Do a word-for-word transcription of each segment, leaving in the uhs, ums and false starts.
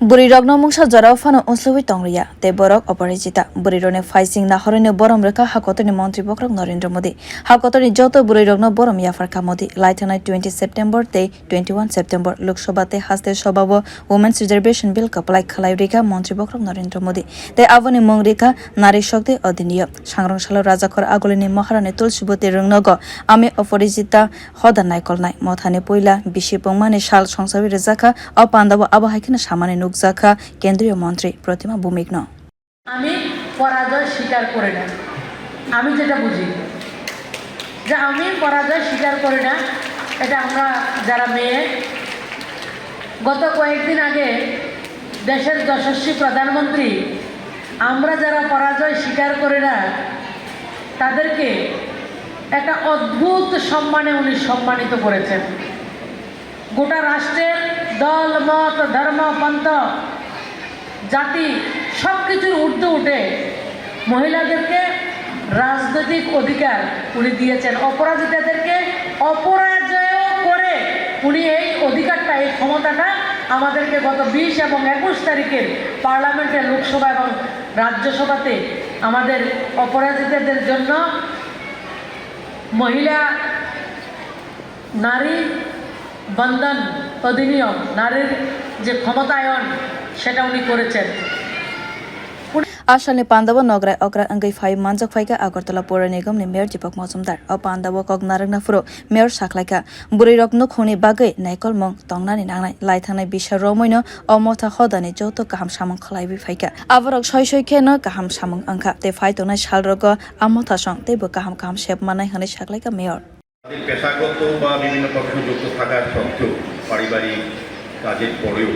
Bwrwi rokno mungsa jorao phano unsluwi tong rwya, tei borok oporajita. Bwrwi rokni phaising nahorwi borom rwkha hakotorni montri bokhorok Narendra Modi. Hakotorni joto bwrwi rokno borom yaphar kha Modi. Laithangnai twenty September tei twenty one September Lok Sabha tei Haste Sabha o Women's Reservation Bill kwplai khlai rwkha montri bokhorok Narendra Modi. Tei aboni mung rwkha Nari Shakti Adhiniyam. Sangrong salo Rajakhor Agulini Maharani Tulsiboti Rungnogo Ami Oporajita hoda naikolnai. Mothani puila bisi pungmani sal songsawi rwjakha. O pandao abo hai kheno samani nukjakha Kendriya Montri Protima Bhumikno. আমি পরাজয় স্বীকার করি না। আমি যেটা বুঝি যে আমি পরাজয় স্বীকার করি না, এটা আমরা যারা মেয়ে, গত কয়েকদিন আগে দেশের যশস্বী প্রধানমন্ত্রী, আমরা যারা পরাজয় স্বীকার করি না, তাদেরকে একটা অদ্ভুত সম্মানে উনি সম্মানিত করেছেন। গোটা রাষ্ট্রের দল, মত, ধর্ম, পন্থ, জাতি, সবকিছুর ঊর্ধ্বে উঠে মহিলাদেরকে রাজনৈতিক অধিকার উনি দিয়েছেন। অপরাজিতাদেরকে অপরাজয় করে উনি এই অধিকারটা, এই ক্ষমতাটা আমাদেরকে গত বিশ এবং একুশ তারিখের পার্লামেন্টে, লোকসভা এবং রাজ্যসভাতে আমাদের অপরাজিতাদের জন্য মহিলা নারী বন্দন অধিনিয়ম, নারীর যে ক্ষমতায়ন, সেটা উনি করেছেন। Asalni pandao nograi okra wngwi phai manjak phaikha Agartala Pura Nigam ni Mayor Deepak Majumdar. O pandao kok narwkna phuru Mayor saklaikha, bwrwi rok nukhungni bagwi naikolmung tongnani nangnai. Laithangnai bisa romwino o motha hodani joto kaham samung khlaiwi phaikha. Aborok soi soi kheno kaham samung wngkha tei phai tongnai salrogo a mothasong teibo kaham kaham sep mannai hwnwi saklaikha Mayor. তাদের পেশাগত বা বিভিন্ন প্রফেশন যুক্ত থাকার সত্ত্বেও পারিবারিক কাজের পরেও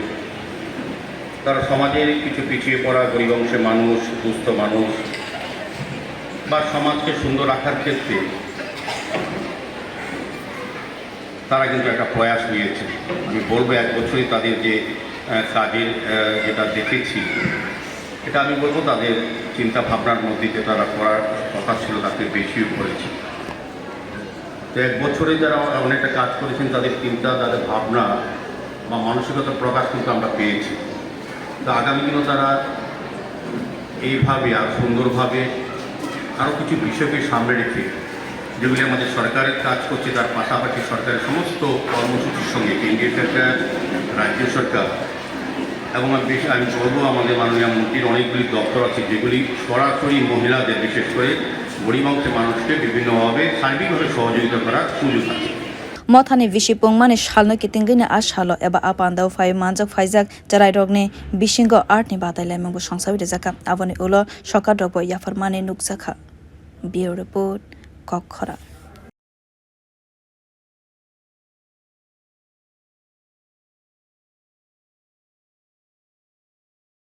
তারা সমাজের কিছু পিছিয়ে পড়া গরিব অংশের মানুষ, দুস্থ মানুষ বা সমাজকে সুন্দর রাখার ক্ষেত্রে তারা কিন্তু একটা প্রয়াস নিয়েছে। আমি বলবো এক বছরই তাদের যে, আহ, কাজের, আহ, যেটা দেখেছি, এটা আমি বলবো তাদের চিন্তা ভাবনার মধ্যে যে তারা করার কথা ছিল তার থেকে বেশিও করেছে। তো এক বছরে যারা অনেকটা কাজ করেছেন, তাদের চিন্তা, তাদের ভাবনা বা মানসিকতা প্রকাশ কিন্তু আমরা পেয়েছি। তো আগামী দিনও তারা এইভাবে আর সুন্দরভাবে আরও কিছু বিষয়কে সামনে রেখে যেগুলি আমাদের সরকারের কাজ করছে, তার পাশাপাশি সরকারের সমস্ত কর্মসূচির সঙ্গে কেন্দ্রীয় সরকার, রাজ্য সরকার এবং আমি বেশি, আমি বলবো আমাদের মাননীয় মন্ত্রীর অনেকগুলি দপ্তর আছে যেগুলি সরাসরি মহিলাদের, বিশেষ করে গরিব অংশের মানুষকে বিভিন্নভাবে সার্বিকভাবে সহযোগিতা করার সুযোগ আছে। Mothani bisi pungmani salno kitingwino a salo eba a pandao phai manjak phaijak chwrairokni bisingo artni batai laimungbo songsawi rwjakha. Aboni ulo sokat rokbo yapharmani nukjakha. Bureau Report, Kokkhora.